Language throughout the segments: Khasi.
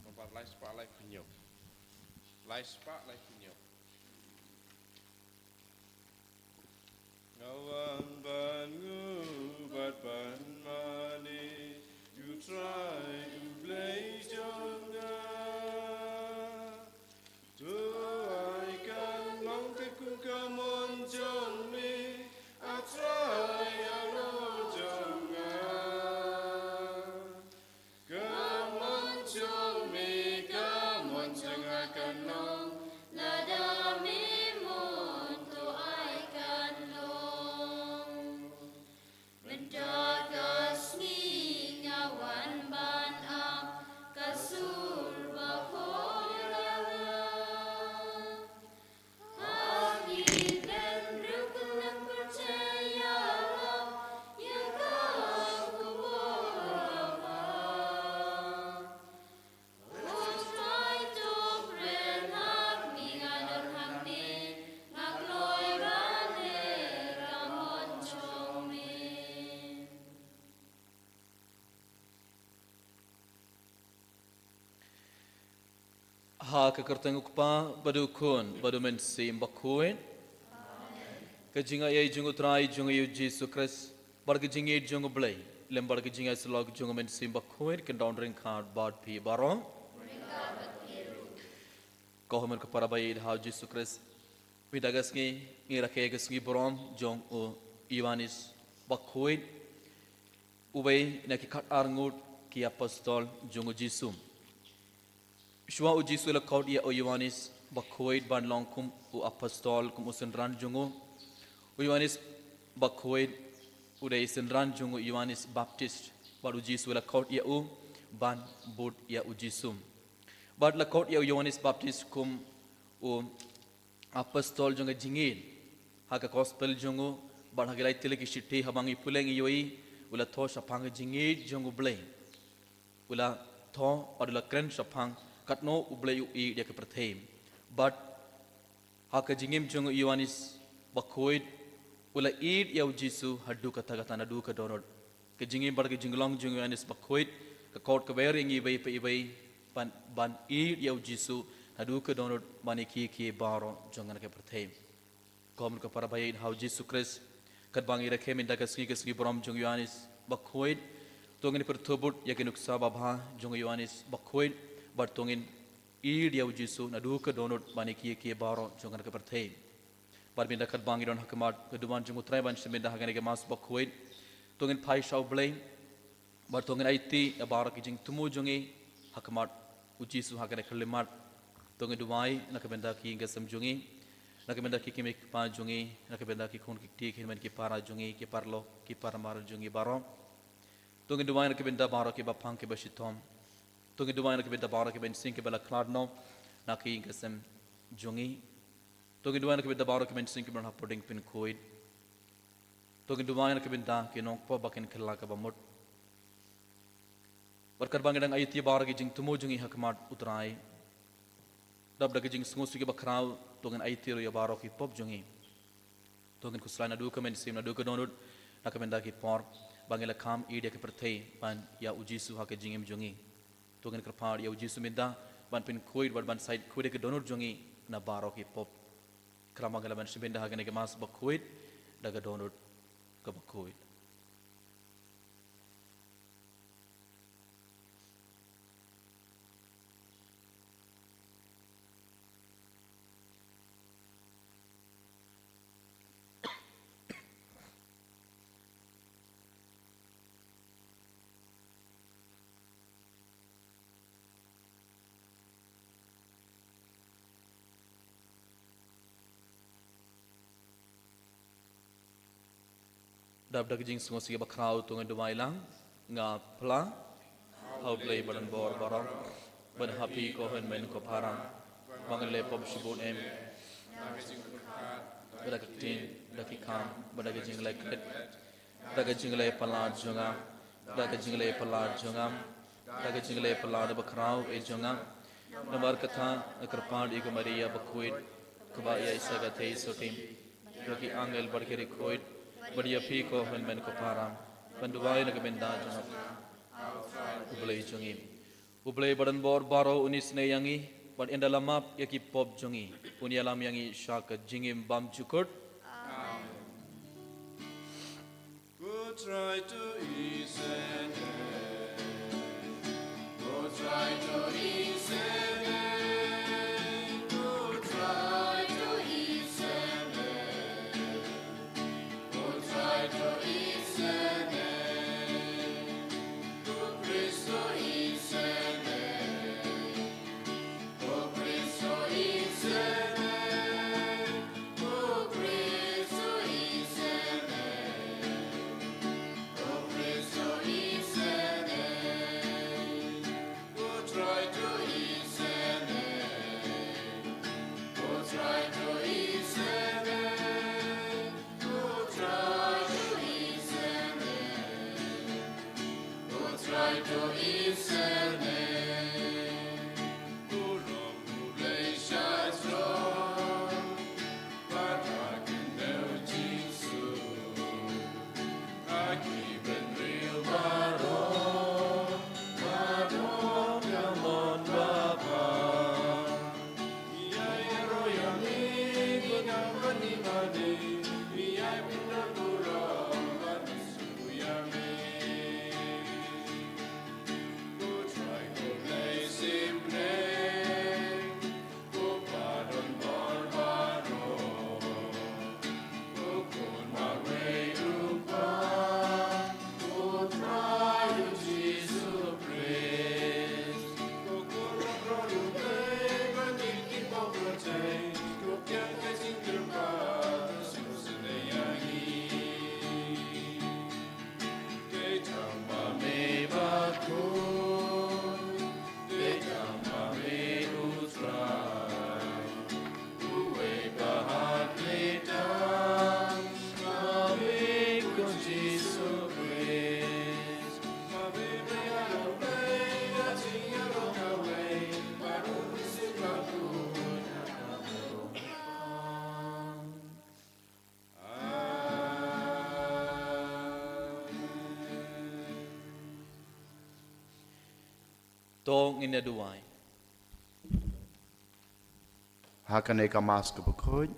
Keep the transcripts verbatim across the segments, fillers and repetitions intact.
Nombar lai spah lai phew hynñiew. Lai spah lai phew hynñiew. Nga wan ban nguh bad ban mane ïa U Trai U Blei jong nga. To ai kan long katkum ka mon jong me, A Trai halor jong nga. Ka mon jong me, ka mon jong nga kan long, lada me mon to ai kan long. Mynta ka sngi nga wan ban ap ka sur bakhuid ïa nga. Ha ki kynriew kynrang pyrthei ïa la ïa ka khubor kaba. U Trai to kren ha me, nga don hangne, nga kloi ban leh ka mon jong me. Ha ka kyrteng U Kpa bad U Khun bad U Mynsiem Bakhuid. Ka jingaiei jong U Trai jong ngi U Jisu Khrist bad ka jingïeid jong U Blei lem bad ka jingïasyllok jong U Mynsiem Bakhuid kin don ryngkat bad phi baroh. Ko hynmen ko para ba ïeit ha U Jisu Khrist. Mynta ka sngi ngi rakhe ïa ka sngi burom jong u Ïoannis Bakhuid, uwei na ki khatar ngut ki apostol jong U Jisu. Shuwa U Jisu u la khot ïa u Ïoannis Bakhuid ban long kum u apostol, kum u synran jong u, u Ïoannis Bakhuid u dei synran jong u Ïoannis Baptist, bad U Jisu u la khot ïa u ban bud ïa U Jisu. Bad la khot ïa u Ïoannis Baptist kum u apostol jong ka jingïeid. Ha ka gospel jong u bad ha ki lai tylli ki shithi haba ngi pule ngi ïohi u la thoh shaphang ka jingïeid jong U Blei. U la thoh bad u la kren shaphang katno U Blei u ïeid ïa ka pyrthei. Bad ha ka jingim jong u Ïoannis Bakhuid u la ïeid ïa U Jisu haduh katta katta naduh ka dohnud. Ka jingim bad ka jinglong jong u Ïoannis Bakhuid ka khot ka wer ïa ngi iwei pa iwei ban, ban ïeid ïa U Jisu naduh ka dohnud ban ïa kiei kiei baroh jong kane ka pyrthei. Ko hynmen ko para ba ïeit ha U Jisu Khrist, katba ngi rakhe mynta ka sngi, ka sngi burom jong u Ïoannis Bakhuid, to ngin pyrthuh bud ïa ki nuksa babha jong u Ïoannis Bakhuid bad to ngin ïeid ïa U Jisu naduh ka dohnud ban ïa kiei kiei baroh jong kane ka pyrthei. Bad mynta katba ngi don ha khmat ka duwan jong U Trai ban shim bynta ha kane ka Mass Bakhuid, to ngin phai sha U Blei bad to ngin aiti ïa baroh ki jingthmu jong ngi ha khmat U Jisu ha kane ka khyllipmat. To ngin duwai na ka bynta ki ïing ki sem jong ngi, na ka bynta ki kmie ki kpa jong ngi, na ka bynta ki khun ki kti, ki hynmen ki para jong ngi, ki paralok ki parmar jong ngi baroh. To ngin duwai na ka bynta baroh kiba phang kiba shitom. To ngin duwai na ka bynta baroh ki mynsiem kiba la khlad noh na ki ïing ki sem jong ngi. To ngin duwai na ka bynta baroh ki mynsiem kiba don ha pdeng pynkhuid. To ngin duwai na ka bynta ki nongpop ba kin kylla kaba mut. Bad katba ngi dang aiti baroh ki jingthmu jong ngi ha khmat U Trai, dap da ki jingsngewsih kiba khraw to ngin aiti ruh ïa baroh ki pop jong ngi. To ngin khuslai naduh ka mynsiem naduh ka dohnud na ka bynta ki por ba ngi la kham ïeid ïa ka pyrthei ban ïa U Jisu ha ka jingim jong ngi. To ngin kyrpad ïa U Jisu mynta ban pynkhuid bad ban shait khuid ïa ka dohnud jong ngi na baroh ki pop. Kyrpad ba ngi lah ban shim bynta ha kane ka Mass Bakhuid da ka dohnud kaba khuid. Dap da ki jingsngewsih kiba khraw to ngin duwai lang. Nga phla ha U Blei badonbor baroh bad ha phi ko hynmen ko para, ba ngi leh pop shibun em, bad da ka ktien, da ki kam, bad da ka jingleh klet, da ka jingleh palat jong nga, da ka jingleh palat jong nga, da ka jingleh palat bakhraw eh jong nga. Namar kata nga kyrpad ïa ka Maria bakhuid, kaba ïaishah kynthei sotti, da ki angel bad ki riewkhuid, bad ïa phi ko hynmen ko para, ban duwai na ka bynta jong U Blei jong ngi. U Blei badonbor baroh un isynei ïa ngi, bad un da la map ïa ki pop jong ngi, un ïalam ïa ngi sha ka jingim bymjukut. To ngin ïa duwai. Ha kane ka Mass kaba khuid,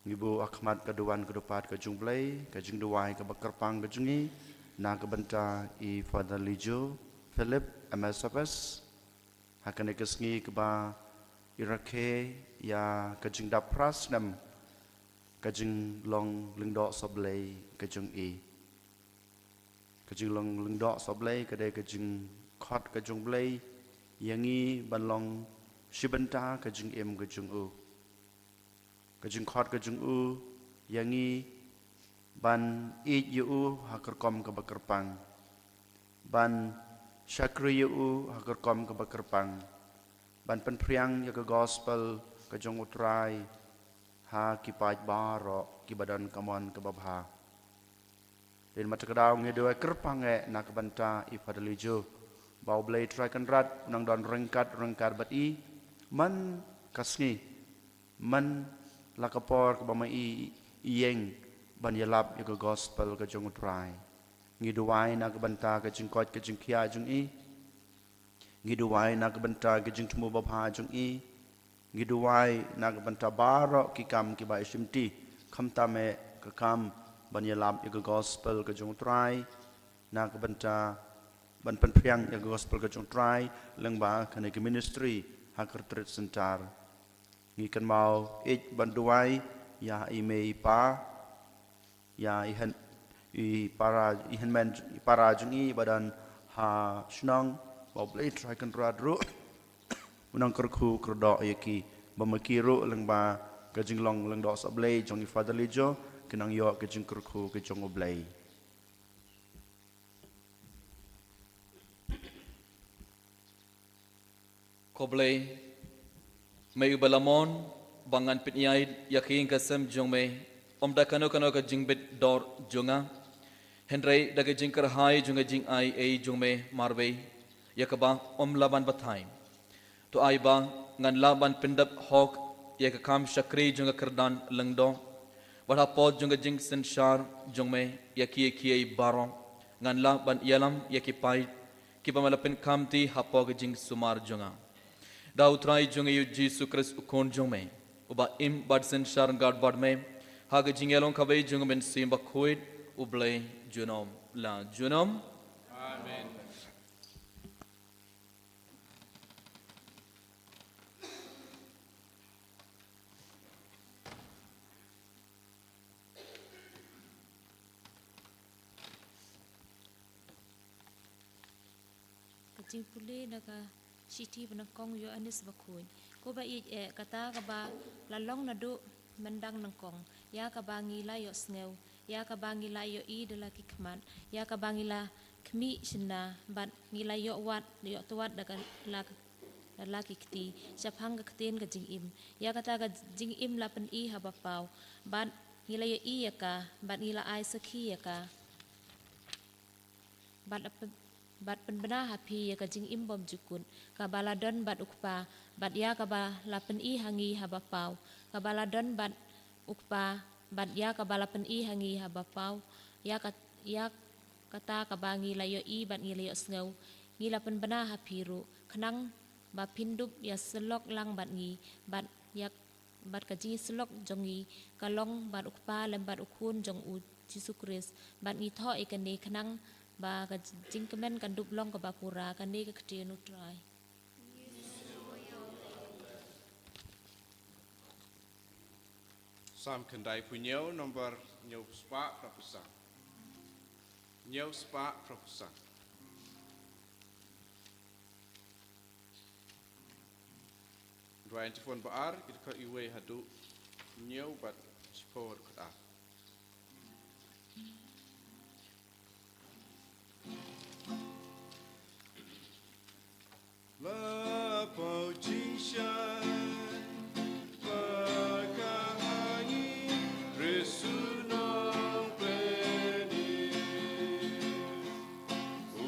ngi buh ha khmat ka duwan ka dupat ka jong U Blei ka jingduwai kaba kyrpang ka jong ngi na ka bynta i Father Lijo Philip, M S F S. Ha kane ka sngi kaba i rakhe ïa ka jingdap phra snem ka jinglong lyngdoh sohblei ka jong i. Ka jinglong lyngdoh sohblei ka dei ka jingkhot ka jong U Blei ïa ngi ban long shi bynta ka jingim ka jong u. Ka jingkhot ka jong u ïa ngi ban ïeit ïa u ha ka rukom kaba kyrpang, ban shakri ïa u ha ka rukom kaba kyrpang, ban pynphriang ïa ka gospel ka jong U Trai ha ki paid baroh kiba don ka mon kaba bha. Dei na kata ka daw ngi duwai kyrpang eh na ka bynta i Father Lijo, ba U Blei Trai Kynrad un nang don ryngkat ryngkat bad i man ka sngi, man la ka por kaba ma i ïeng ban ïalap ïa ka gospel ka jong U Trai. Ngi duwai na ka bynta ka jingkoit ka jingkhiah jong i. Ngi duwai na ka bynta ka jingthmu babha jong i. Ngi duwai na ka bynta baroh ki kam kiba i shimti, khamtam eh ka kam ban ïalap ïa ka gospel ka jong U Trai, na ka bynta ban pynphriang ïa ka gospel ka jong U Trai lyngba kane ka ministry ha ka Retreat Centre. Ngi kynmaw ïeit ban duwai ïa i mei i pa, ïa i hyn-, i para, i hynmen, i para jong i ba don ha shnong, ba U Blei Trai Kynrad ruh un nang kyrkhu kyrdoh ïa ki, ba ma ki ruh lyngba ka jinglong lyngdoh sohblei jong i Father Lijo kin nang ïoh ka jingkyrkhu ka jong U Blei. Ko Blei, me uba la mon ba ngan pynïaid ïa ka ïing ka sem jong me, ym da kano kano ka jingbit dor jong nga, hynrei da ka jingkyrhai jong ka jingai ei jong me marwei, ïa kaba ym lah ban batai. To ai ba ngan lah ban pyndep hok ïa ka kam shakri jong ka kyrdan lyngdoh, bad hapoh jong ka jingsynshar jong me ïa kiei kiei baroh ngan lah ban ïalam ïa ki paid kiba me la pynkhamti hapoh ka jingsumar jong nga. Da U Trai jong ngi U Jisu Khrist U Khun jong me, uba im bad synshar ryngkat bad me ha ka jingïalong kaba ïeit jong U Mynsiem Bakhuid, U Blei junom la junom. Amen. Ka jingpule na ka shithi ba nyngkong u Ïoannis Bakhuid. Ko ba ïeit eh, kata kaba la long naduh myndang nyngkong, ïa kaba ngi la ïohsngew, ïa kaba ngi la ïohi da la ki khmat, ïa kaba ngi la khmih shynna, bad ngi la ïoh wad, ïoh twad da ka la, da la ki kti shaphang ka ktien ka jingim. Ïa kata ka jingim la pyni ha ba paw, bad ngi la ïohi ïa ka, bad ngi la ai sakhi ïa ka. Bad, bad pynbna ha phi ïa ka jingim bymjukut kaba la don bad U Kpa, bad ïa kaba la pyni ha ngi ha ba paw. Kaba la don bad U Kpa, bad ïa kaba la pyni ha ngi ha ba paw, ïa ka, ïa kata kaba ngi la ïohi bad ngi la ïohsngew, ngi la pynbna ha phi ruh, khnang ba phin dup ïasyllok lang bad ngi, bad ïa, bad ka jingïasyllok jong ngi ka long bad U Kpa lem bad U Khun jong U Jisu Khrist, bad ngi thoh ïa kane khnang ba ka jingkmen kan dup long kaba pura. Kane ka ktien U Trai. Salm khyndai phew hynñiew, nombar hynñiew spah phra phew san. Hynñiew spah phra phew san. Dwai Antiphon ba ar, ki dkhot iwei haduh hynñiew bad shiphew haduh khatar. La pau jingshai, la ka hangi, Jisu nongpynim. U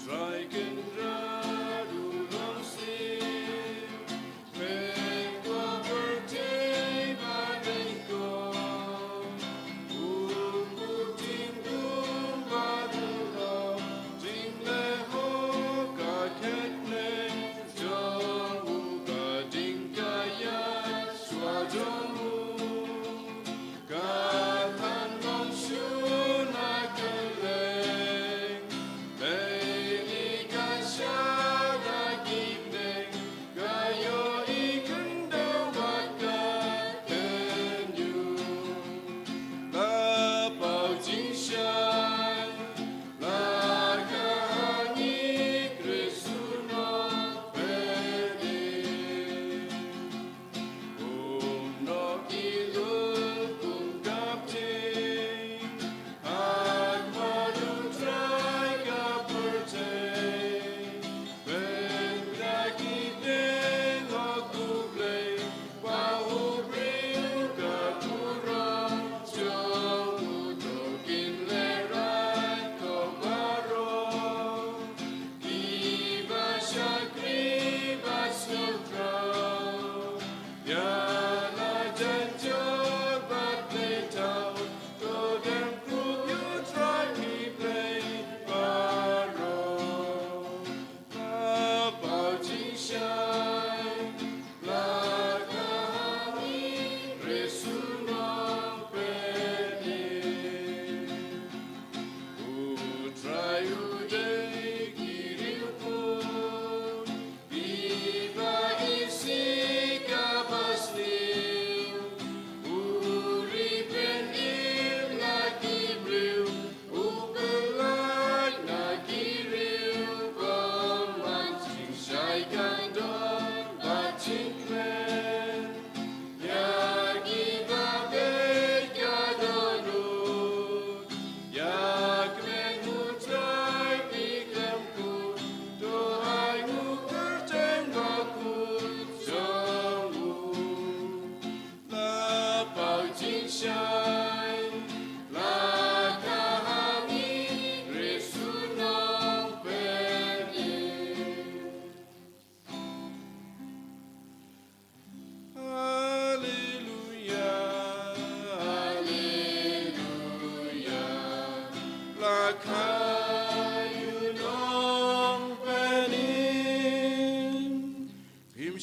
Trai Kynrad u long siem, pynkwah pyrthei bad nyngkong.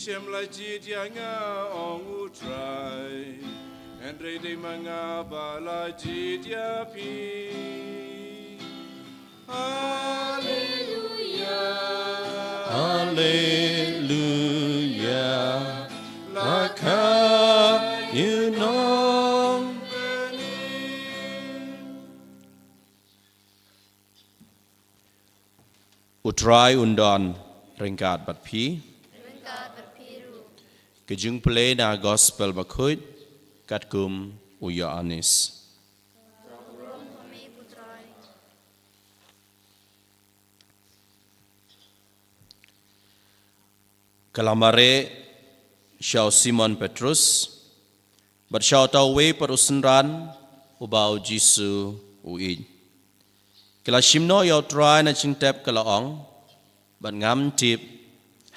Shem la jied ïa nga, ong U Trai, hynrei dei ma nga ba la jied ïa phi. Haleluya. Haleluya. La kha ïa u nongpynim. U Trai un don ryngkat bad phi. Ryngkat bad phi ruh. Ka jingpule na Gospel Bakhuid katkum u Ïoannis. Ka la mareh sha u Simon Petrus bad sha uta uwei pat u synran uba u Jisu u ïeit. Ki la shim noh ïa u Trai na jingtep, ki la ong, bad ngam tip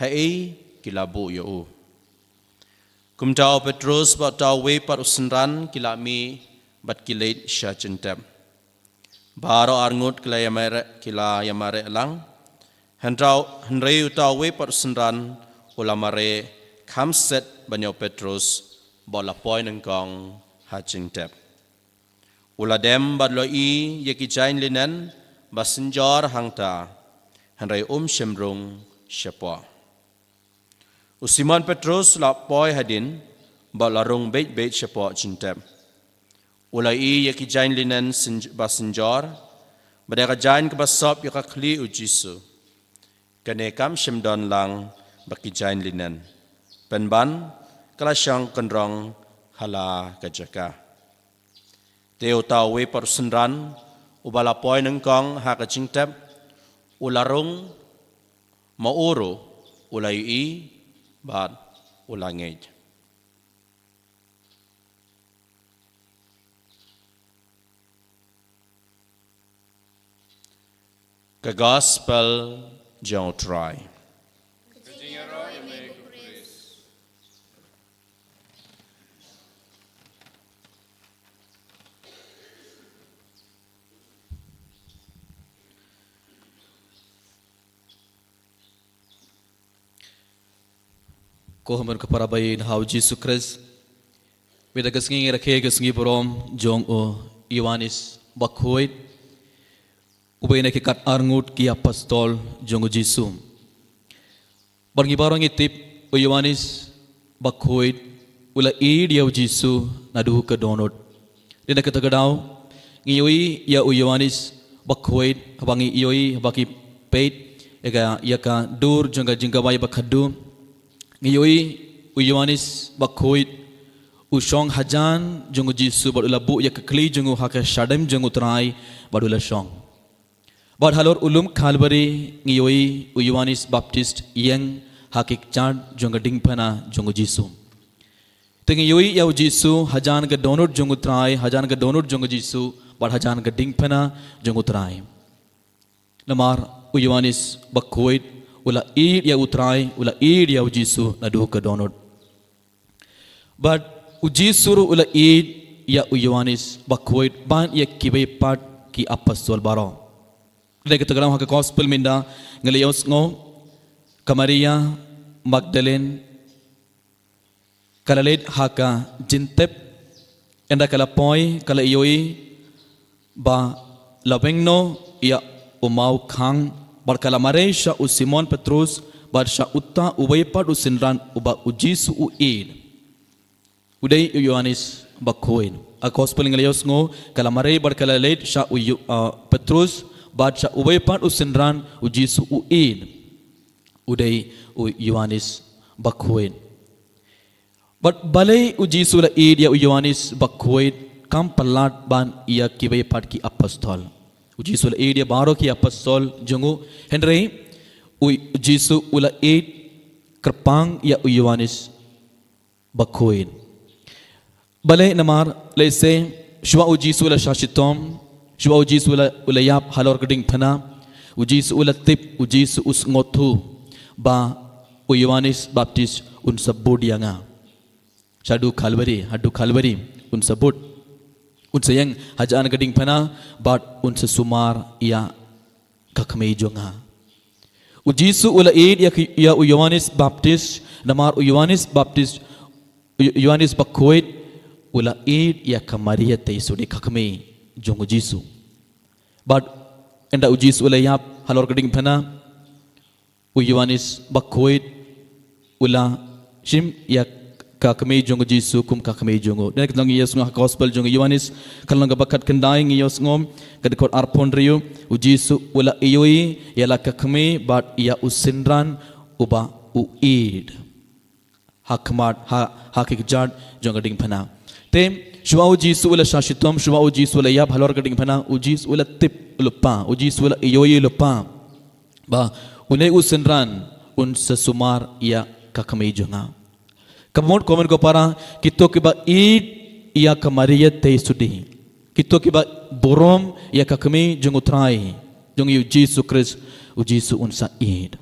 haei ki la buh ïa u. Kumta u Petrus bad uta uwei pat u synran ki la mih bad ki leit sha jingtep. Baroh arngut ki la ïamareh, ki la ïamareh lang. Hynrei, hynrei uta uwei pat u synran u la mareh kham set ban ïa u Petrus bad u la poi nyngkong ha jingtep. U la dem bad u la ïohi ïa ki jaiñ linen ba synjor hangta, hynrei um shym rung shapoh. U Simon Petrus u la poi hadien bad u la rung beit beit shapoh jingtep. U la ïohi ïa ki jaiñ linen syn-, ba synjor, bad ïa ka jaiñ kaba sop ïa ka khlieh u Jisu. Kane kam shym don lang bad ki jaiñ linen, pynban ka la shong kynrong ha la ka jaka. Te uta uwei pat u synran uba la poi nyngkong ha ka jingtep u la rung, ma u ruh u la ïohi bad u la ngeit. Ka Gospel jong u Trai. Ko hynmen ko para ba ïeit ha u Jisu Khrist. Mynta ka sngi ngi rakhe ka sngi burom jong u Ïoannis Bakhuid, uba ïa ki kat arngut ki apostol jong u Jisu. Bad ngi baroh ngi tip u Ïoannis Bakhuid u la ïeit ïa u Jisu naduh ka dohnud. Dei na kata ka daw ngi ïohi ïa u Ïoannis Bakhuid, haba ngi ïohi, haba ngi peit ïa ka, ïa ka dur jong ka jingkawei ba khadduh, ngi ïohi u Ïoannis Bakhuid u shong hajan jong u Jisu bad u la buh ïa ka khlieh jong u ha ka shadem jong u Trai bad u la shong. Bad halor u lum Kalbari ngi ïohi u Ïoannis Baptist ïeng ha ki kjat jong ka diengphna jong u Jisu. Te ngi ïohi ïa u Jisu hajan ka dohnud jong u Trai, hajan ka dohnud jong u Jisu bad hajan ka diengphna jong u Trai. Namar u Ïoannis Bakhuid u la ïeit ïa u Trai, u la ïeit ïa u Jisu naduh ka dohnud. Bad u Jisu ruh u la ïeit ïa u Ïoannis Bakhuid bad ïa kiwei pat ki apostol baroh. Dei kata ka daw ha ka Gospel mynta ngi la ïohsngew ka Maria Magdalene ka la leit ha ka jingtep, ynda ka la poi ka la ïohi ba la weng noh ïa u maw khang, bad ka la mareh sha u Simon Petrus bad sha uta uwei pat u synran uba u Jisu u ïeit. U dei u Ïoannis Bakhuid. Ha ka Gospel ngi la ïohsngew ka la mareh bad ka la leit sha u Ïo-, ah, Petrus bad sha uwei pat u synran u Jisu u ïeit. U dei u Ïoannis Bakhuid. Bad balei u Jisu la ïeit ïa u Ïoannis Bakhuid kam palat ban ïa kiwei pat ki apostol. U Jisu la ïeit ïa baroh ki apostol jong u, hynrei u Jisu u la ïeit kyrpang ïa u Ïoannis Bakhuid. Balei? Namar lehse shuwa u Jisu u la shah shitom, shuwa u Jisu u la, u la ïap halor ka diengphna, u Jisu u la tip, u Jisu u sngewthuh ba u Ïoannis Baptist un sa bud ïa nga. Shaduh Kalbari, haduh Kalbari un sa bud. Un sa ïeng hajan ka diengphna bad un sa sumar ïa ka kmie jong nga. U Jisu u la ïeit ïa, ïa u Ïoannis Baptist, namar u Ïoannis Baptist, u Ïoannis Bakhuid, u la ïeit ïa ka Maria Teiso, dei ka kmie jong u Jisu. Bad ynda u Jisu u la ïap halor ka diengphna, u Ïoannis Bakhuid u la shim ïa ka kmie jong u Jisu kum ka kmie jong u. Dei na ka daw ngi ïohsngew ha gospel jong u Ïoannis, ka lynnong kaba khatkhyndai ngi ïohsngew, ka dkhot arphew hynriew, u Jisu u la ïohi ïa la ka kmie bad ïa u synran uba u ïeit. Ha khmat, ha, ha ki kjat jong ka diengphna. Te, shuwa u Jisu u la shah shitom, shuwa u Jisu u la ïap halor ka diengphna, u Jisu u la tip lypa, u Jisu u la ïohi lypa ba une u synran un sa sumar ïa ka kmie jong nga. Ka mut kumne ko para, kito kiba ïeit ïa ka Maria Teiso, kito kiba burom ïa ka kmie jong u Trai, jong u Jisu Khrist, u Jisu un sa ïeit.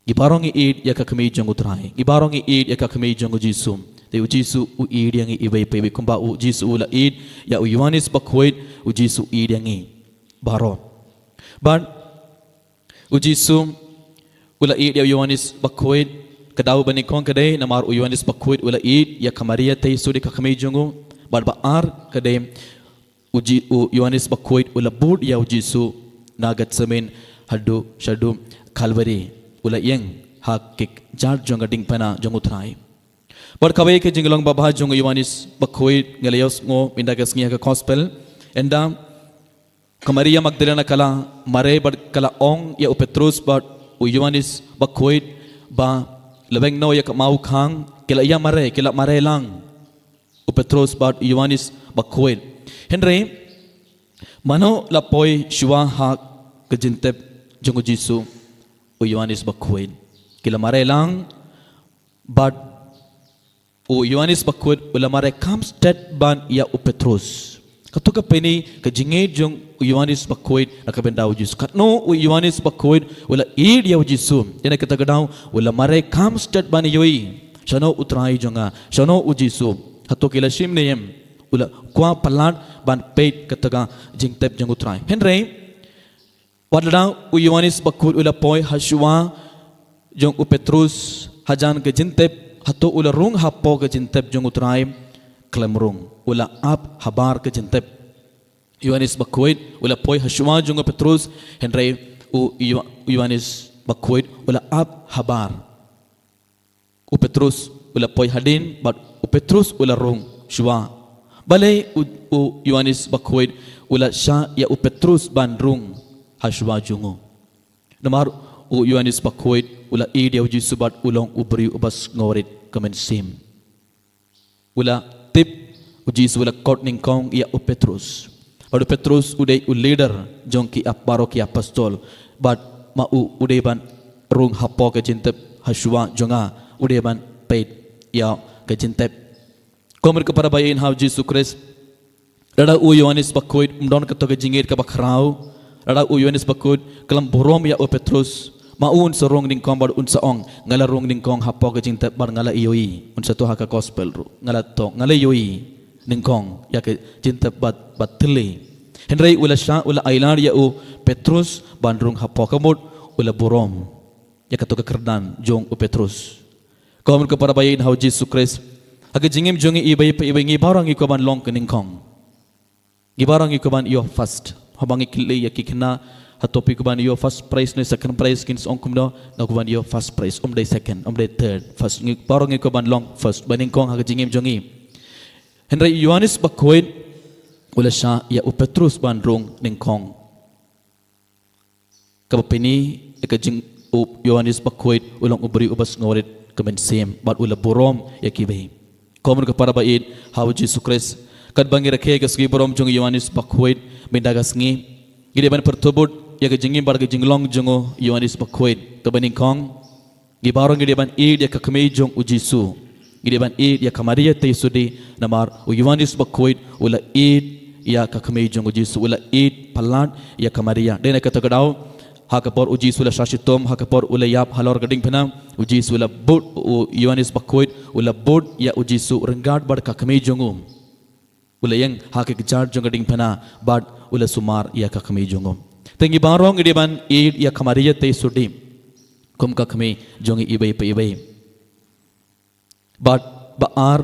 Ngi baroh ngi ïeit ïa ka kmie jong u Trai. Ngi baroh ngi ïeit ïa ka kmie jong u Jisu. Te u Jisu u ïeit ïa ngi iwei pa iwei kumba u Jisu u la ïeit ïa u Ïoannis Bakhuid, u Jisu u ïeit ïa ngi baroh. Bad u Jisu u la ïeit ïa u Ïoannis Bakhuid, ka daw ba nyngkong ka dei namar u Ïoannis Bakhuid u la ïeit ïa ka Maria Teiso, dei ka kmie jong u. Bad ba ar ka dei u Ji-, u Ïoannis Bakhuid u la bud ïa u Jisu na Gethsemane haduh shaduh Kalbari, u la ïeng ha ki kjat jong ka diengphna jong u Trai. Bad kawei ka jinglong babha jong u Ïoannis Bakhuid ngi la ïohsngew mynta ka sngi ha ka gospel, ynda ka Maria Magdalena ka la mareh bad ka la ong ïa u Petrus bad u Ïoannis Bakhuid ba la weng noh ïa ka maw khang, ki la ïa mareh, ki la mareh lang u Petrus bad u Ïoannis Bakhuid. Hynrei mano la poi shuwa ha ka jingtep jong u Jisu? U Ïoannis Bakhuid. Ki la mareh lang bad u Ïoannis Bakhuid u la mareh kham stet ban ïa u Petrus. Kato ka pyni ka jingïeit jong u Ïoannis Bakhuid na ka bynta u Jisu. Katno u Ïoannis Bakhuid u la ïeit ïa u Jisu, ïa na kata ka daw u la mareh kham stet ban ïohi shano u Trai jong nga, shano u Jisu. Hato ki la shim ne em? U la kwah palat ban peit kata ka jingtep jong u Trai. Hynrei wat la u Ïoannis Bakhuid u la poi ha shuwa jong u Petrus hajan ka jingtep, hato u la rung hapoh ka jingtep jong u Trai? Khlem rung. U la ap habar ka jingtep. Ïoannis Bakhuid u la poi ha shuwa jong u Petrus, hynrei u Ïo-, Ïoannis Bakhuid u la ap habar. U Petrus u la poi hadien bad u Petrus u la rung shuwa. Balei u, u Ïoannis Bakhuid u la shah ïa u Petrus ban rung ha shuwa jong u? Namar u Ïoannis Bakhuid u la ïeit ïa u Jisu bad u long u briew uba sngewrit ka mynsiem. U la tip u Jisu u la khot nyngkong ïa u Petrus. Bad u Petrus u dei u leader jong ki ap-, baroh ki apostol. Bad ma u u dei ban rung hapoh ka jingtep ha shuwa jong nga, u dei ban peit ïa ka jingtep. Ko mut ko para ba ïeit ha u Jisu Khrist. Lada u Ïoannis Bakhuid um don kato ka jingïeit kaba khraw, lada u Ïoannis Bakhuid khlem burom ïa u Petrus, ma u un sa rung nyngkong bad un sa ong, nga la rung nyngkong hapoh ka jingtep bad nga la ïohi. Un sa thoh ha ka gospel ruh, nga la thoh, nga la ïohi nyngkong ïa ka jingtep bad, bad thylli. Hynrei u la shah, u la ailad ïa u Petrus ban rung hapoh, ka mut u la burom ïa kato ka kyrdan jong u Petrus. Ko mut ko para ba ïeit ha u Jisu Khrist. Ha ka jingim jong ngi iwei pa iwei, ngi baroh ngi kwah ban long ka nyngkong. Ngi baroh ngi kwah ban ïoh first. Haba ngi kylli ïa ki khynnah, hato phi kwah ban ïoh first prize ne second prize, kin sa ong kumno? Nga kwah ban ïoh first prize, ym dei second, ym dei third, first. Ngi baroh ngi kwah ban long first, ba nyngkong ha ka jingim jong ngi. Hynrei u Ïoannis Bakhuid u la shah ïa u Petrus ban rung nyngkong. Kaba pyni ïa ka jing, u Ïoannis Bakhuid u long u briew uba sngewrit ka mynsiem bad u la burom ïa kiwei. Ko mut ko para ba ïeit ha u Jisu Khrist, katba ngi rakhe ïa ka sngi burom jong u Ïoannis Bakhuid mynta ka sngi, ngi dei ban pyrthuh bud ïa ka jingim bad ka jinglong jong u Ïoannis Bakhuid. Kaba nyngkong, ngi baroh ngi dei ban ïeit ïa ka kmie jong u Jisu. Ngi dei ban ïeit ïa ka Maria Teiso, namar u Ïoannis Bakhuid u la ïeit ïa ka kmie jong u Jisu, u la ïeit palat ïa ka Maria. Dei na kata ka daw, ha ka por u Jisu u la shah shitom, ha ka por u la ïap halor ka diengphna, u Jisu u la bud, u Ïoannis Bakhuid u la bud ïa u Jisu ryngkat bad ka kmie jong u. U la ïeng ha ki kjat jong ka diengphna bad u la sumar ïa ka kmie jong u. Te ngi baroh ngi dei ban ïeit ïa ka Maria te sudip kum ka kmie jong ngi iwei pa iwei. Bad ba ar,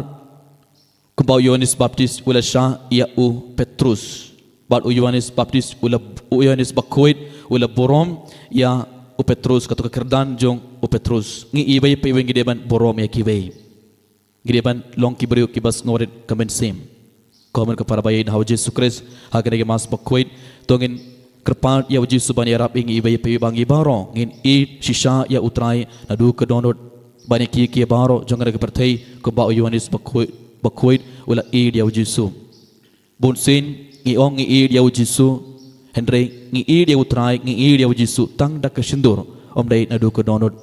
kumba u Ïoannis Baptist u la shah ïa u Petrus. Bad u Ïoannis Baptist u la, u Ïoannis Bakhuid u la burom ïa u Petrus, kato ka kyrdan jong u Petrus. Ngi iwei pa iwei ngi dei ban burom ïa kiwei. Ngi dei ban long ki briew kiba sngewrit ka mynsiem. Ko hynmen ko para ba ïeit ha u Jisu Khrist, ha kane ka Mass Bakhuid to ngin kyrpad ïa u Jisu ban ïarap ïa ngi iwei pa iwei ba ngi baroh ngin ïeit shisha ïa u Trai naduh ka dohnud, ban ïa kiei kiei baroh jong kane ka pyrthei, kumba u Ïoannis Bakhuid, Bakhuid u la ïeit ïa u Jisu. Bunsien ngi ong ngi ïeit ïa u Jisu, hynrei ngi ïeit ïa u Trai, ngi ïeit ïa u Jisu tang da ka shyntur, ym dei naduh ka dohnud.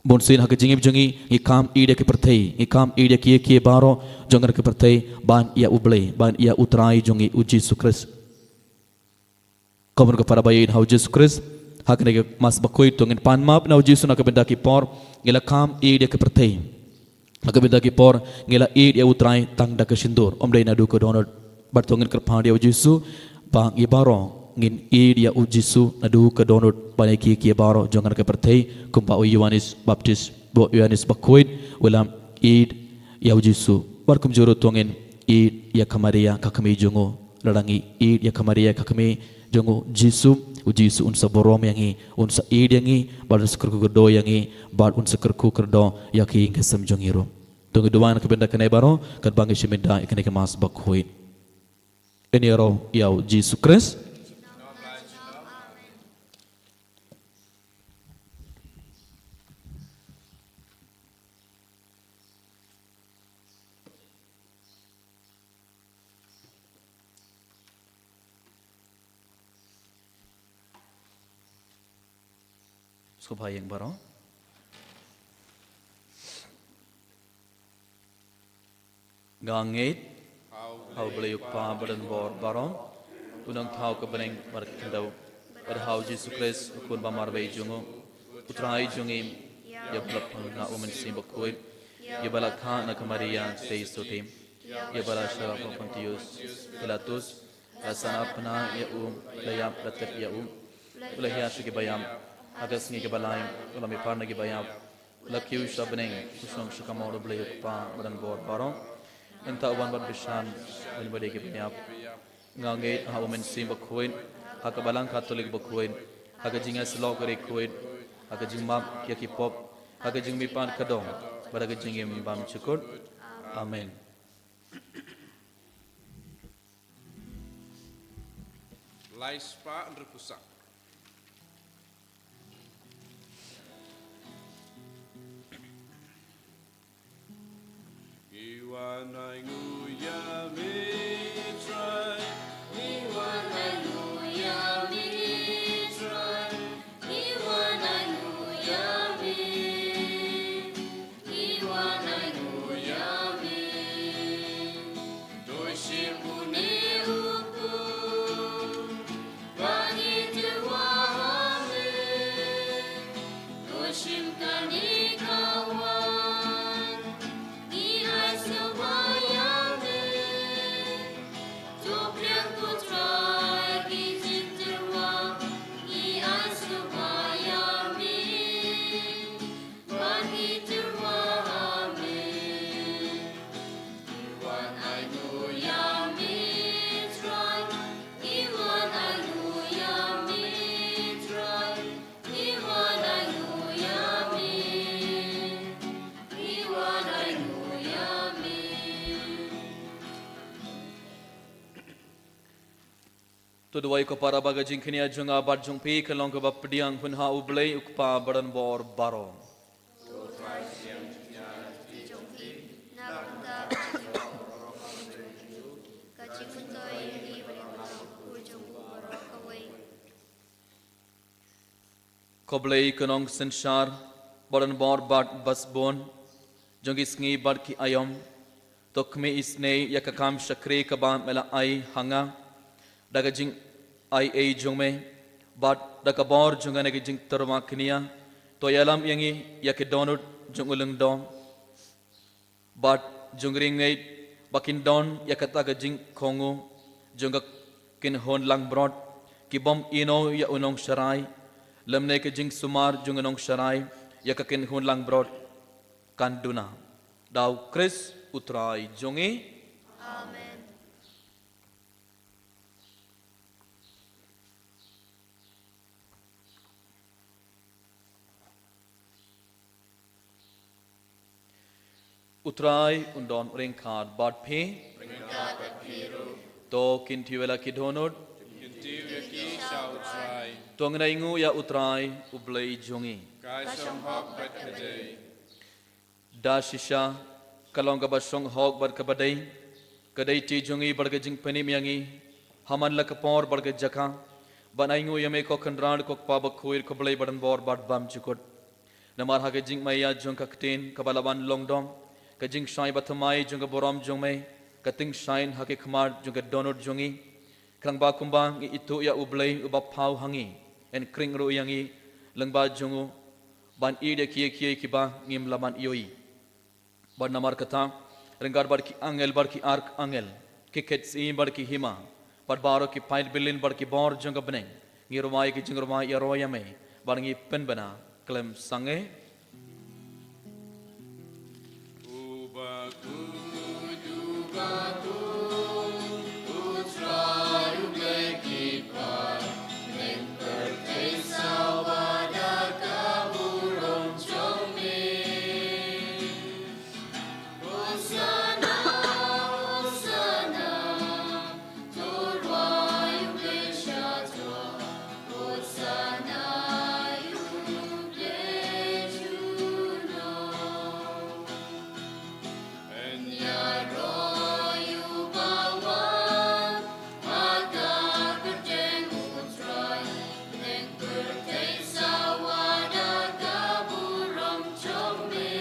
Bunsien ha ka jingim jong ngi, ngi kam ïeit ïa ka pyrthei, ngi kam ïeit ïa kiei kiei baroh jong kane ka pyrthei ban ïa u Blei, ban ïa u Trai jong ngi u Jisu Khrist. Ko hynmen ko para ba ïeit ha u Jisu Khrist, ha kane ka Mass Bakhuid to ngin pan map na u Jisu na ka bynta ki por ngi la kam ïeit ïa ka pyrthei. Ha ka bynta ki por ngi la ïeit ïa u Trai tang da ka shyntur, ym dei naduh ka dohnud. Bad to ngin kyrpad ïa u Jisu ba ngi baroh ngin ïeit ïa u Jisu naduh ka dohnud, ban ïa kiei kiei baroh jong kane ka pyrthei, kumba u Ïoannis Baptist, ba u Ïoannis Bakhuid u la ïeit ïa u Jisu. Bad kumjuh ruh to ngin ïeit ïa ka Maria ka kmie jong u. Lada ngi ïeit ïa ka Maria ka kmie jong u Jisu, u Jisu un sa burom ïa ngi, un sa ïeit ïa ngi, bad un sa kyrkhu kyrdoh ïa ngi, bad un sa kyrkhu kyrdoh ïa ka ïing ka sem jong ngi ruh. To ngi duwai na ka bynta kane baroh katba ngi shim bynta ïa kane ka Mass Bakhuid. Ïa ngi ïaroh ïa u Jisu Khrist. Sngewbha ïeng baroh. Nga ngeit ha u Blei u Kpa badonbor baroh, u nongthaw ka bneng bad ka khyndew, bad ha u Jisu Khrist u Khun ba marwei jong u, u Trai jong ngi, ïa ba la pynlong na u Mynsiem Bakhuid, ïa ba la kha na ka Maria Theisotti, ïa ba la shah ha u Pontius Pilatus, la sahnarphna ïa u, la ïap, la tep ïa u, u la hiar sha ki baïap, ha ka sngi kaba lai u la mihpat na ki baïap, u la kiew sha bneng, u shong sha kamor u Blei u Kpa badonbor baroh. Nangta u wan ban bishar bad ki baïap. Nga ngeit ha u Mynsiem Bakhuid, ha ka Balang Katholik bakhuid, ha ka jingïasyllok ri khuid, ha ka jingmap ïa ki pop, ha ka jingmihpat ka dong, bad ha ka jingim bymjukut. Amen. Lai spah hynriewphew saw. Ngi wan ainguh ïa me Trai. Ngi wan ainguh ïa me Trai. Ngi wan ainguh ïa me. Ngi wan ainguh ïa me. To shim une u khun ba ngi tyrwa ha me. To shim kane ka wan, ngi ai sngewbha ïa me. To pliang ko Trai ki jingtyrwa, ngi ai sngewbha ïa me. Ba ngi tyrwa ha me. Ngi wan ainguh ïa me Trai. Ngi wan ainguh ïa me Trai. Ngi wan ainguh ïa me. Ngi wan ainguh ïa me. To duwai ko para ba ka jingkñia jong nga bad jong phi kan long kaba pdiang hun ha u Blei u Kpa badonbor baroh. To Trai, sngewthuh ïa ka jingkñia jong phi na ka bynta ka jingmyntoi jong u, ka jingmyntoi ïa ngi bad ïa u khun jong u baroh kawei. Ko Blei ko nongsynshar badonbor bad basbun jong ki sngi bad ki aïom, to khmih isynei ïa ka kam shakri kaba me la ai ha nga da ka jingaiei jong me bad da ka bor jong kane ka jingtyrwa kñia, to ïalam ïa ngi ïa ki dohnud jong u lyngdoh bad jong ri ngeit ba kin don ïa kata ka jingkohnguh jong ka kynhun langbrot, Ki bym ïehnoh ïa u nongsharai, lymne ka jingsumar jong u nongsharai ïa ka kynhun langbrot, kan duna da u Khrist u Trai jong ngi. Amen. U Trai un don ryngkat bad phi. Ryngkat bad phi ruh. To kyntiew ïa la ki dohnud. Kyntiew ïa ki sha u Trai. To ngin ainguh ïa u Trai u Blei jong ngi. Ka shong hok bad ka dei. Da shisha ka long kaba shong hok bad kaba dei, ka dei ti jong ngi bad ka jingpynim ïa ngi ha man la ka por bad ka jaka, ban ainguh ïa me ko Kynrad, ko Kpa bakhuid, ko Blei badonbor bad bymjukut. Namar ha ka jingmaïa jong ka ktien kaba la ban long dong, ka jingshai bathymmai jong ka burom jong me ka tyngshaiñ ha ki khmat jong ka dohnud jong ngi. Khnang ba kumba ngi ithuh ïa u Blei uba phaw ha ngi, yn khring ruh ïa ngi lyngba jong u ban ïeit ïa kiei kiei kiba ngim lah ban ïohi. Bad namar kata, ryngkat bad ki angel bad ki arkangel, ki khetsi bad ki hima, bad baroh ki paid byllien bad ki bor jong ka bneng, ngi rwai ki jingrwai ïaroh ïa me, bad ngi pynbna khlem sangeh. Uba kut, uba kut, u Trai u Blei ki paid, bneng pyrthei sawa da ka burom jong me. Hosanna, Hosanna, to rwai ïa u Blei sha throne. Hosanna ïa u Blei junom. Yn ïaroh ïa uba wan ha ka kyrteng u Trai, bneng pyrthei sawa da ka burom jong me.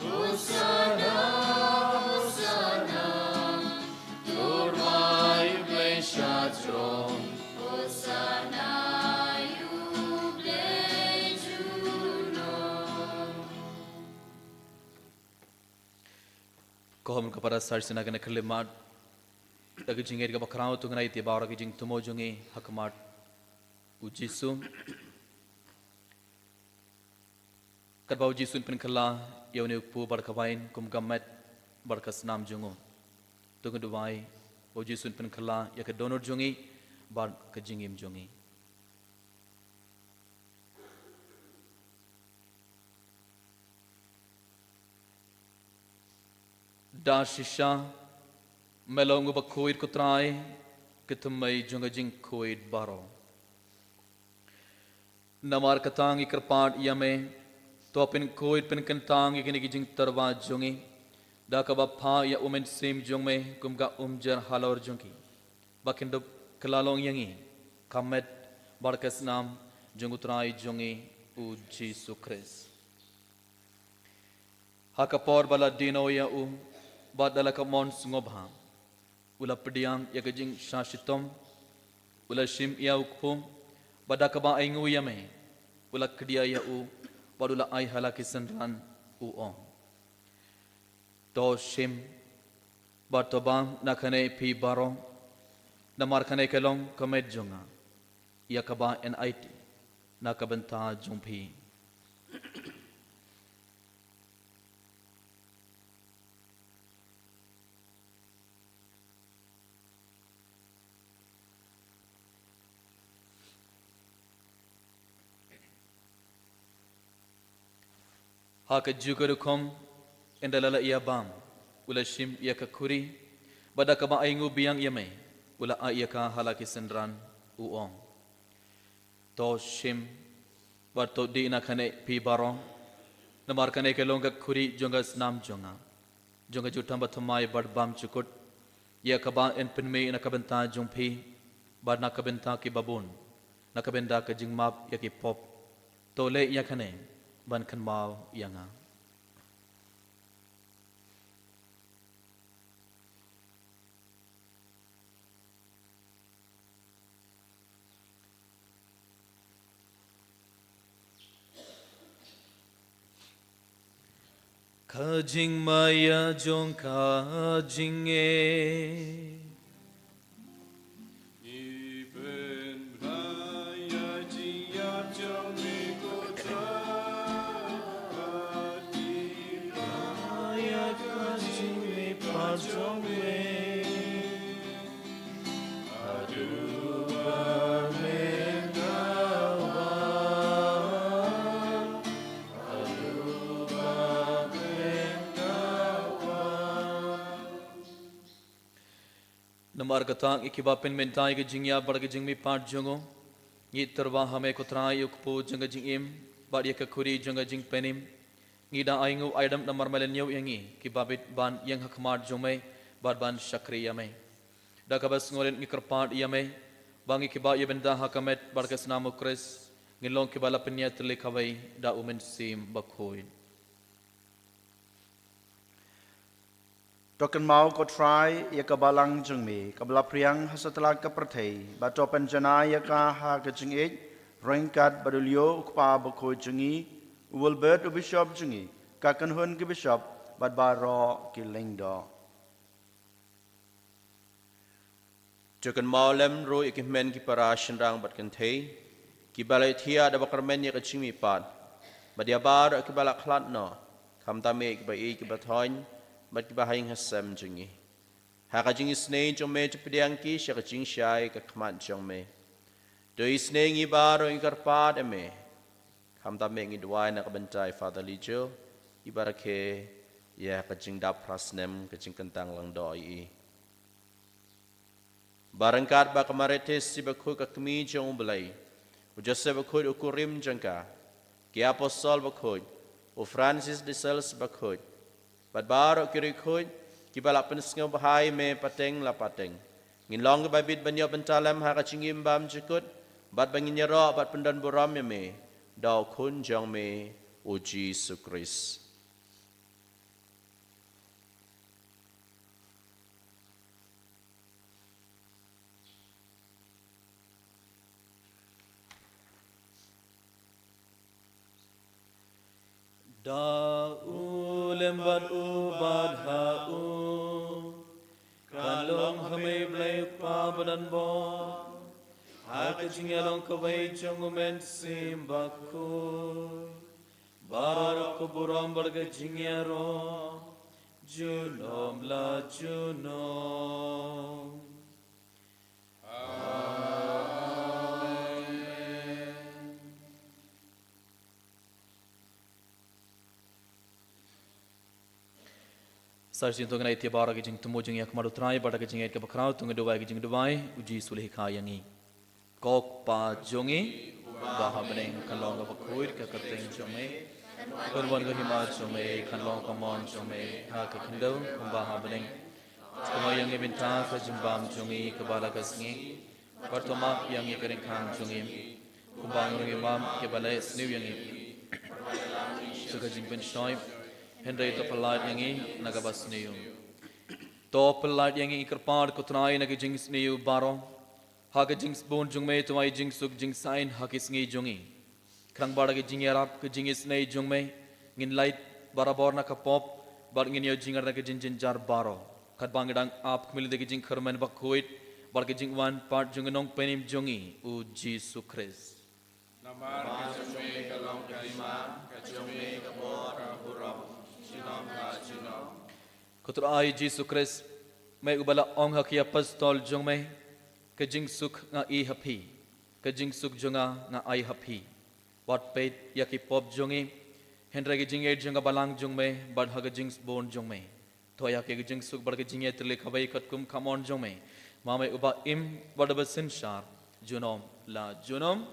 Hosanna, Hosanna, to rwai ïa u Blei sha throne. Hosanna ïa u Blei junom. Ko hom ka para sar sina kane khyllipmat. Da ka jingngeit kaba khraw to ngin ai ïa baroh ki jingthmu jong ngi ha khmat u Jisu. Katba u Jisu un pynkylla ïa une u kpu bad ka wain kum ka met bad ka snam jong u, to ngin duwai ba u Jisu un pynkylla ïa ka dohnud jong ngi bad ka jingim jong ngi. Da shisha me long uba khuid, ko Trai, ka thymmei jong ka jingkhuid baroh. Namar kata ngi kyrpad ïa me, to pynkhuid pynkyntang ïa kine ki jingtyrwa jong ngi da kaba phah ïa u Mynsiem jong me kum ka umjer halor jong ki, ba kin dup kylla long ïa ngi ka met bad ka snam jong u Trai jong ngi u Jisu Khrist. Ha ka por ba la die noh ïa u bad da la ka mon sngewbha, u la pdiang ïa ka jingshah shitom, u la shim ïa u kpu, bad da kaba ainguh ïa me, u la khdia ïa u bad u la ai ha la ki synran, u ong: To shim bad to bam na kane phi baroh, namar kane ka long ka met jong nga, ïa kaba yn aiti na ka bynta jong phi. Ha kajuh ka rukom, ynda la la ïa bam, u la shim ïa ka khuri, bad da kaba ainguh biang ïa me, u la ai ïa ka ha la ki synran, u ong: To shim bad to dih na kane phi baroh, namar kane ka long ka khuri jong ka snam jong nga, jong ka jutang bathymmai bad bymjukut, ïa kaba yn pynmih na ka bynta jong phi bad na ka bynta kiba bun, na ka bynta ka jingmap ïa ki pop. To leh ïa kane ban kynmaw ïa nga. Ka jingmaïa jong ka jingngeit. jong me. Haduh ba men ka wan, haduh ba men ka wan. Namar kata, ïa kiba pynmynta ïa ka jingïap bad ka jingmihpat jong u, ngi tyrwa ha me ko Trai, ïa u kpu jong ka jingim bad ïa ka khuri jong ka jingpynim. Ngi da ai nguh ai dam namar me la ñiew ïa ngi kiba bit ban ïeng ha khmat jong me bad ban shakri ïa me. Da kaba sngewrit ngi kyrpad ïa me ba ngi kiba ïa bynta ha ka met bad ka snam u Khrist ngin long kiba la pynïatylli kawei da u Mynsiem Bakhuid. To kynmaw ko Trai ïa ka balang jong me kaba la phriang ha satlak ka pyrthei, bad to pynjanai ïa ka ha ka jingïeit, ryngkat bad u Leo u Kpa Bakhuid jong ngi, u Wilbert u Bishop jong ngi, ka kynhun ki bishop bad baroh ki lyngdoh. To kynmaw lem ruh ïa ki hynmen ki para shynrang bad kynthei kiba la ïathiah da ba kyrmen ïa ka jingmihpat, bad ïa baroh kiba la khlad noh, khamtam ïa kiba ïeit kiba thoiñ bad kiba ha ïing ha sem jong ngi. Ha ka jingisynei jong me to pdiang ki sha ka jingshai ka khmat jong me. To isynei ngi baroh, ngi kyrpad ïa me. Khamtam ïa ngi duwai na ka bynta i Father Lijo, iba rakhe ïa ka jingdap phra snem ka jingkyntang langdoh ïa i. Ba ryngkat bad ka Maritis i Bakhuid ka kmie jong u Blei, u Joseph Bakhuid u kurim jong ka, ki apostol bakhuid, u Francis de Sales bakhuid, bad baroh ki riewkhuid kiba la pynsngewbha ïa me pateng la pateng, ngin long kiba bit ban ïoh bynta lem ha ka jingim bymjukut, bad ba ngin ïaroh bad pyndonburom ïa me da u Khun jong me, u Jisu Khrist. Da u lem bad u bad ha u, kan long ha me Blei u Kpa badonbor, ha ka jingïalong kawei jong u Mynsiem Bakhuid, baroh ka burom bad ka jingïaroh junom la junom. Amen. Sa shisien to ngin ïa ïaid baroh ha ka jingthmu jong ngi ha khmat u Trai, bad ha ka jingïaid kaba khraw to ngin duwai ka jingduwai, u Jisu u la hikai ïa ngi. Ko Kpa jong ngi uba ha bneng, kan long kaba khuid ka kyrteng jong me. Kan wan ka hima jong me, kan long ka mon jong me ha ka khyndew kumba ha bneng. Kynmaw ïa ngi mynta ha ka jingbam jong ngi kaba la ka sngi, bad to map ïa ngi ki ryngkang jong ngi, kumba ngi ruh ngi map ïa kiba leh sniew ïa ngi. Sha ka jingpynshoi, hynrei to pyllait ïa ngi na kaba sniew. To pyllait ïa ngi, ngi kyrpad ko Trai, na ki jingsniew baroh, ha ka jingsbun jong me to ai jingsuk jingsaiñ ha ki sngi jong ngi. Khnang ba da ka jingïarap ka jingisynei jong me, ngin lait barabor na ka pop, bad ngin ïoh jingïarap na ka jingjynjar baroh, katba ngi dang ap khmih lynti ka jingkyrmen bakhuid bad ka jingwan pat jong u Nongpynim jong ngi, u Jisu Khrist. Namar ka jong me ka long ka hima, ka jong me ka bor, ka burom, junom la junom. Ko Trai Jisu Khrist, me uba la ong ha ki apostol jong me, ka jingsuk nga ai ha phi, ka jingsuk jong nga nga ai ha phi. Wat peit ïa ki pop jong ngi, hynrei ka jingïeit jong ka balang jong me, bad ha ka jingsbun jong me to ai ha ki ka jingsuk bad ka jingïatylli kawei katkum ka mon jong me, ma me uba im bad uba synshar junom la junom.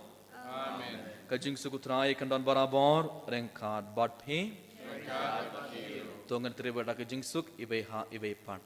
Amen. Ka jingsuk u Trai kan don barabor ryngkat bad phi. Ryngkat bad phi. To ngin trei bad ka jingsuk iwei ha iwei pat.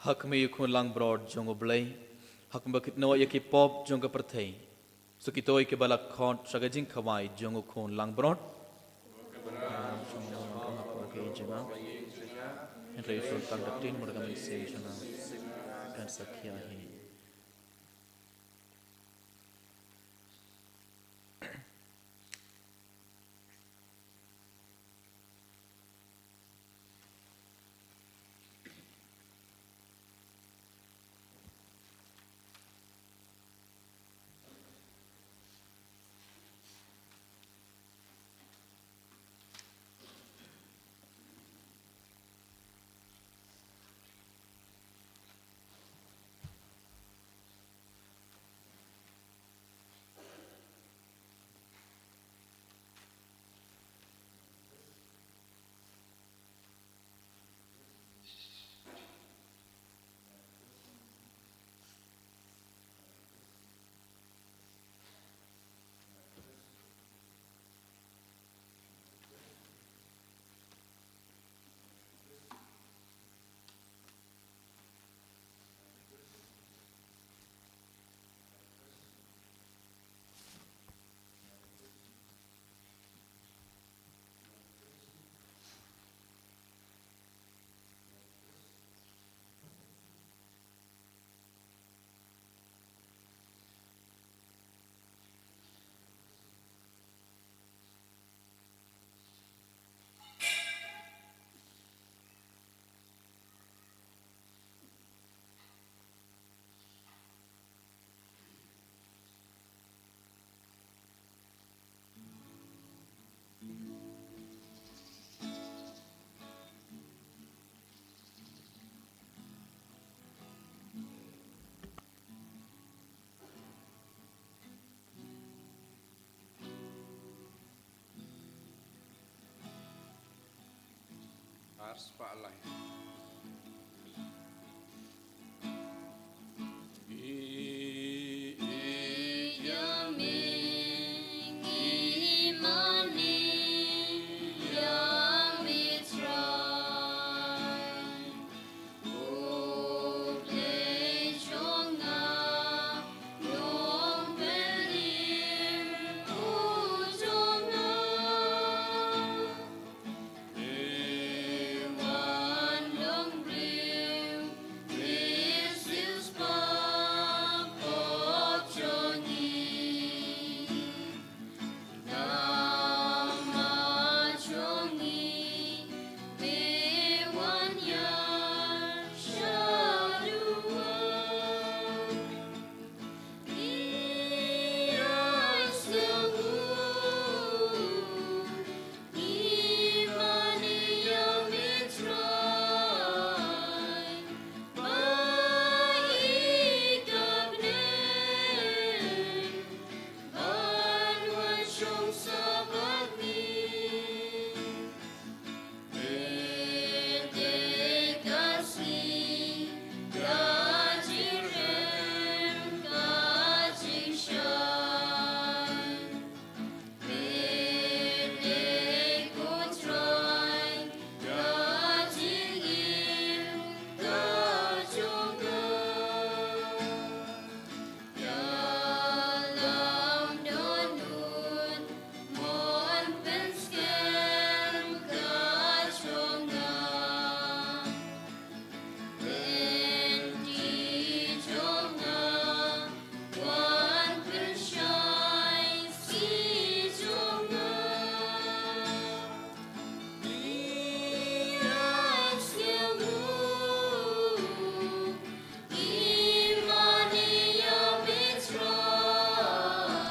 Ha khmih ïa u Khun langbrot jong U Blei, ha kaba kit noh ïa ki pop jong ka pyrthei. Sa kito kiba la khot sha ka jingkhawai jong u Khun langbrot. Hynrei u shon tang da ka ktien bad da ka mynsiem sha nang kan sa khia hi. Ars pa alai.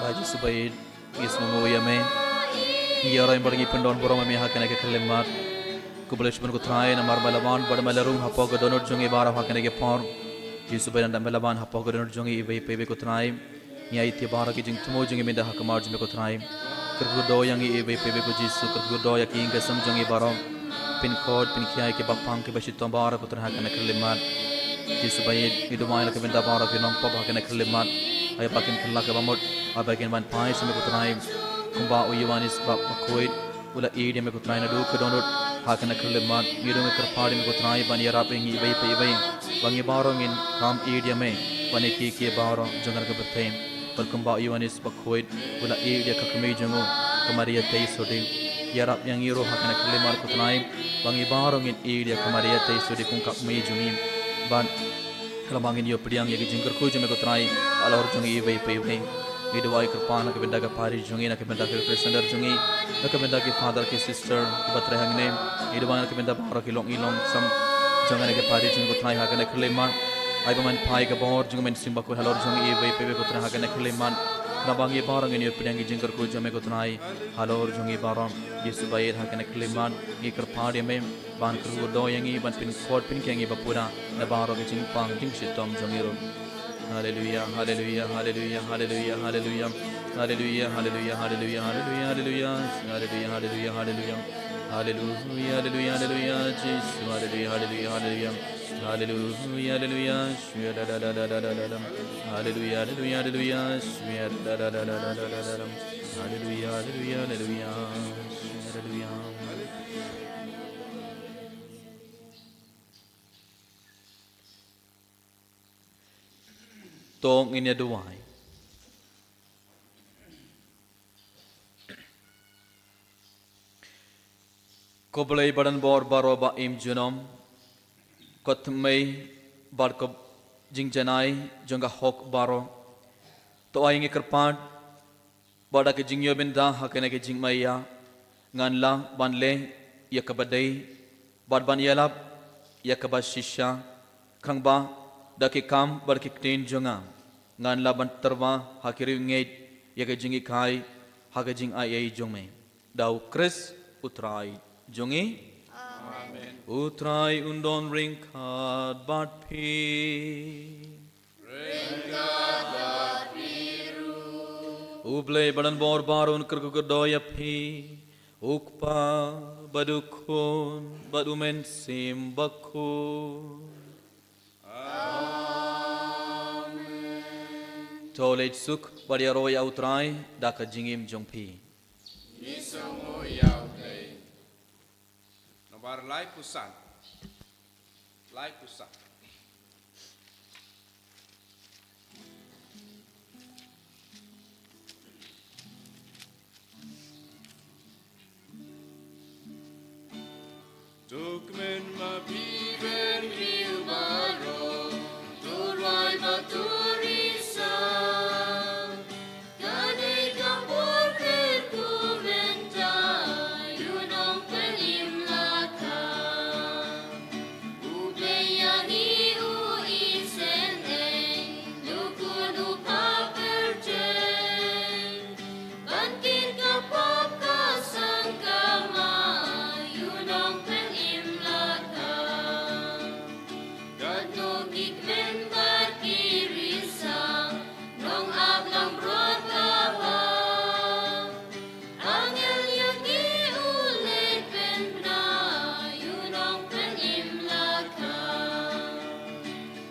Ba Jisu ba ïeit, ngi sngewnguh ïa me. Ngi ïaroh ïa me bad ngi pyndonburom ïa me ha kane ka khyllipmat. Khublei shibun ko Trai namar me la wan bad me la rung hapoh ka dohnud jong ngi baroh ha kane ka por. Jisu ba ïeit, ynda me la wan hapoh ka dohnud jong ngi iwei pa iwei ko Trai, ngi ai ïa baroh ki jingthmu jong ngi mynta ha khmat jong me ko Trai. Kyrkhu kyrdoh ïa ngi iwei pa iwei ko Jisu, kyrkhu kyrdoh ïa ki ïing ki sem jong ngi baroh. Pynkhot pynkhia ïa kiba pang kiba shitom baroh ko Trai ha kane ka khyllipmat. Jisu ba ïeit, ngi duwai ïa la ka bynta baroh ki nongpop ha kane ka khyllipmat. Ai ba kin kylla kaba mut, ai ba kin wan phai sha me ko Trai. Kumba u Ïoannis Baptist u la ïeit ïa me ko Trai naduh ka dohnud ha kane ka khyllipmat. Ngi ruh ngi kyrpad ïa me ko Trai ban ïarap ïa ngi iwei pa iwei. Ba ngi baroh ngin kam ïeit ïa me, ba ngi ki ki baroh jong ka pyrthei. Bad kumba u Ïoannis Bakhuid u la ïeit ïa ka kmie jong u, ka Maria Theisotti. Ïarap ïa ngi ruh ha kane ka khyllipmat ko Trai, ba ngi baroh ngin ïeit ïa ka Maria Theisotti kum ka kmie jong ngi. Bad khlem ba ngin ïoh pdiang ïa ki jingkyrkhu jong me ko Trai, halor jong ngi iwei pa iwei. Ngi duwai kyrpad na ka bynta ka parish jong ngi, na ka bynta ki representative jong ngi, na ka bynta ki father ki sister kiba trei hangne. Ngi duwai na ka bynta baroh ki lok ngi long sam jong kane ka parish jong ngi ko Trai ha kane ka khyllipmat. Ai ba men phai ka bor jong me Mynsiem Bakhuid halor jong ngi iwei pa iwei ko Trai ha kane ka khyllipmat. Khnang ba ngi baroh ngin ïoh pdiang ki jingkyrkhu jong me ko Trai halor jong ngi baroh. Jisu ba ïeit, ha kane ka khyllipmat ngi kyrpad ïa me ban kyrkhu kyrdoh ïa ngi, ban pynkhot pynkhia ïa ngi ba pura na baroh ki jingpang jingshitom jong ngi ruh. Haleluya, haleluya, haleluya, haleluya, haleluya. Haleluya, haleluya, haleluya, haleluya, haleluya. Haleluya, haleluya, haleluya. Haleluya, haleluya, haleluya, Jisu. Haleluya, haleluya, haleluya. Haleluya, haleluya. Shia da da da da da da da da. Haleluya, haleluya, haleluya. Shia da da da da da da da da da. Haleluya, haleluya, haleluya. Haleluya. To ngin ïa duwai. Ko Blei ba don bor baroh ba im junom, ko thymmei bad ko jingjanai jong ka hok baroh. To ai ngi kyrpad ba da ka jingïoh bynta ha kane ka jingmaïa ngan lah ban leh ïa kaba dei bad ban ïalap ïa kaba shisha, khnang ba da ki kam bad ki ktien jong nga ngan lah ban tyrwa ha ki riewngeit ïa ka jinghikai ha ka jingaiei jong me. Da U Khrist U Trai jong ngi. Amen. U Trai un don ryngkat bad phi. Ryngkat bad phi ruh. U Blei ba don bor baroh un kyrkhu kyrdoh ïa phi. U Kpa bad U Khun bad U Mynsiem Bakhuid. Amen. To leit suk bad ïaroh ïa U Trai da ka jingim jong phi. Ngi sngewnguh ïa U Blei. Nombar laiphew san. Laiphew san. To kmen ma phi bad ki briew baroh, to rwai bad to risa. Kane ka por kyrkhu mynta, ïa u Nongpynim la kha. U Blei ïa ngi u isynei, u Khun u pyrthei. Ban kit ka pop ka sangkama, ïa u Nongpynim la kha. Katno ki kmen bad ki risa, nong ap langbrot ka ha. Angel ïa ngi u leit pynbna, ïa u Nongpynim la kha.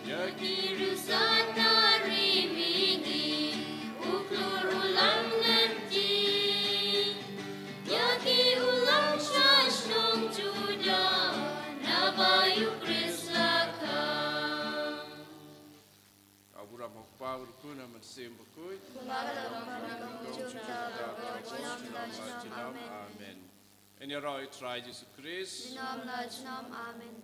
Ïa ki riewstad na ri mihngi, u khlur u lam lynti. Ïa ki u lam sha shnong Juda, naba ïa u Khrist la kha. Ka burom ha u Kpa, u Khun, u Mynsiem Bakhuid. Kumba ka la long mynta, kumjuh mynta, bad ha ka por junom la junom. Amen. Ngin ïaroh ïa u Trai Jisu Khrist. Junom la junom. Amen.